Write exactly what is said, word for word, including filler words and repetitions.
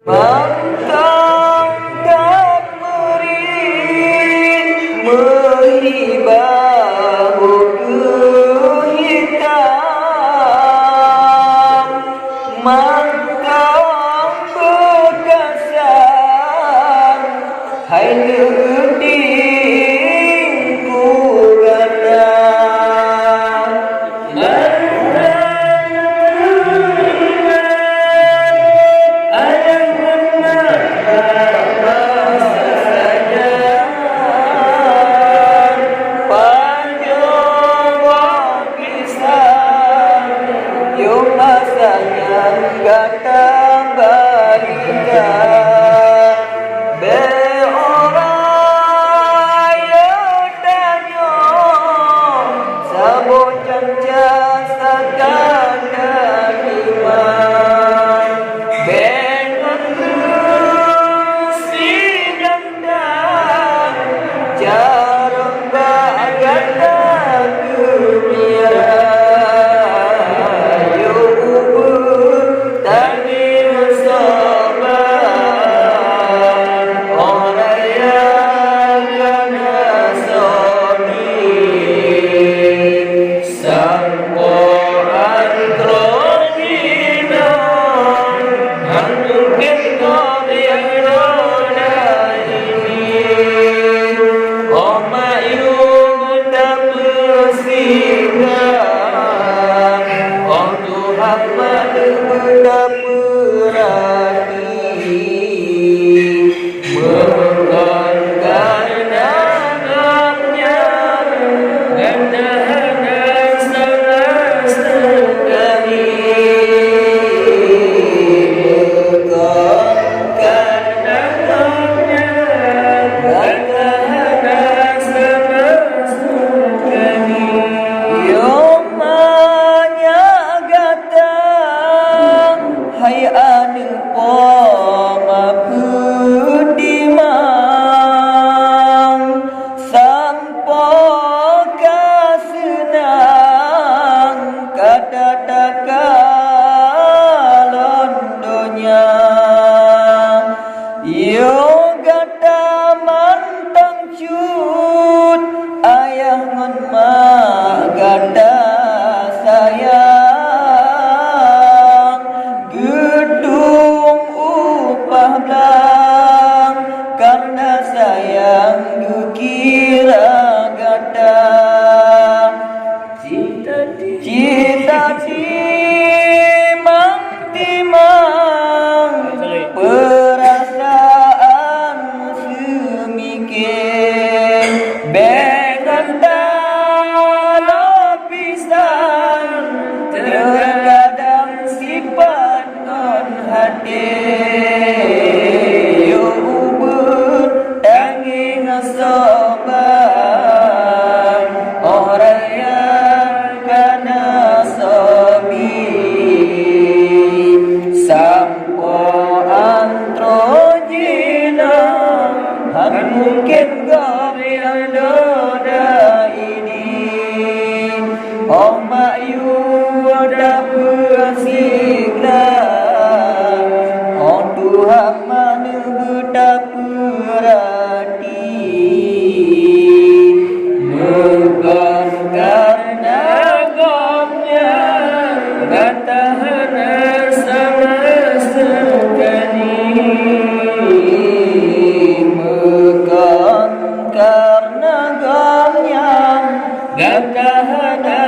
Mantong ka meuri meuhibah ukeue hitam, mantong beukasan hai neueudieng ku gata. Gata balika, bèk ora yo tanyoe saboh canca sakana iman. Bèk ngon sidang Carông bak gata keumirai, yôh ubeut tangieng sobat, orang nyang kana soe bri. Sampoe an troh jinoe, hana mungken gob nyang roda ini. Oh mak yue tapeusinggah, oh Tuhan mak tapeuhati. Bukan karena Gobnyan gata hana salah sekali. Bukan karena Gobnyan gata hana salah sekali. Yoh manyak gata hai aneuk po ma peudimang, sampoe ka seunang ka tatakalon donya. Yoh gata mantong cut, ayah ngon mak gata sayang. Geutueng upah blang, karna sayang geukira gata. Cit tatimang-timang peurasaan seumiké, bèk gata lôn pisang, teugadang sipat ngon até. Yoh ubeut tangieng sobat, oh raya kana soe bri. Sampoe an troh jinoe, hana mungken gob nyang roda ini. Oh mak yue tapeusinggah, oh Tuhan mak neubeuet tapeurati. Bukan karna Gobnyan gata hana salah sekali. Bukan karna Gobnyan gata hana